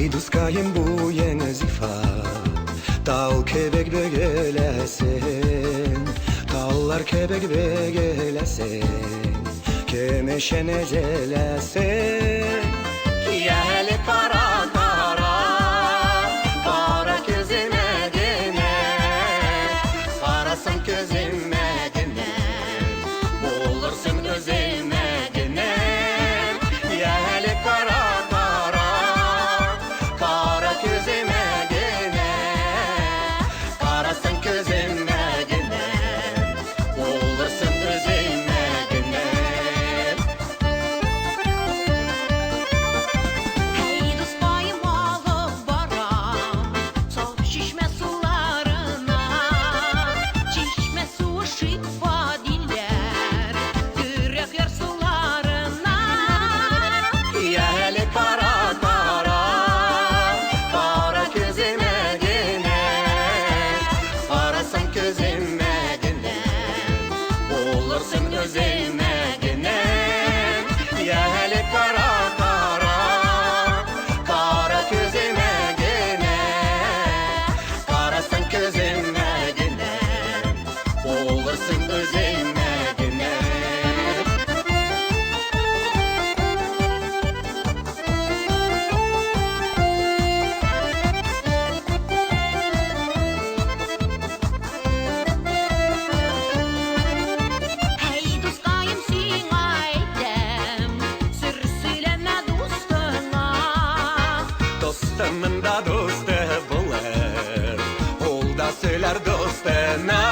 Эй, дускаем, буең зифа, тал кебек бөгеләсең, таллар кебек бөгеләсең, кем өчен өзеләсең? Кияле кара, кара, кара күземә генә, карасаң күземә генә, булырсың үземә генә. Яле кара, кара, кара күземә генә, карасаң күземә генә, булырсың үземә генә. Эй, дускаем, алып барам саф чишмә суларына. Чишмә суы шифа диләр, йөрәк ярсуларына. Яле кара, кара, кара күземә генә, карасаң күземә генә, булырсың үземә генә. Яле кара, кара, кара күземә генә, карасаң күземә генә, булырсың үземә генә. Эй, дускаем, сиңа әйтәм, сер сөйләмә дустыңа. Достымның да досты булыр, ул да сөйләр дустына.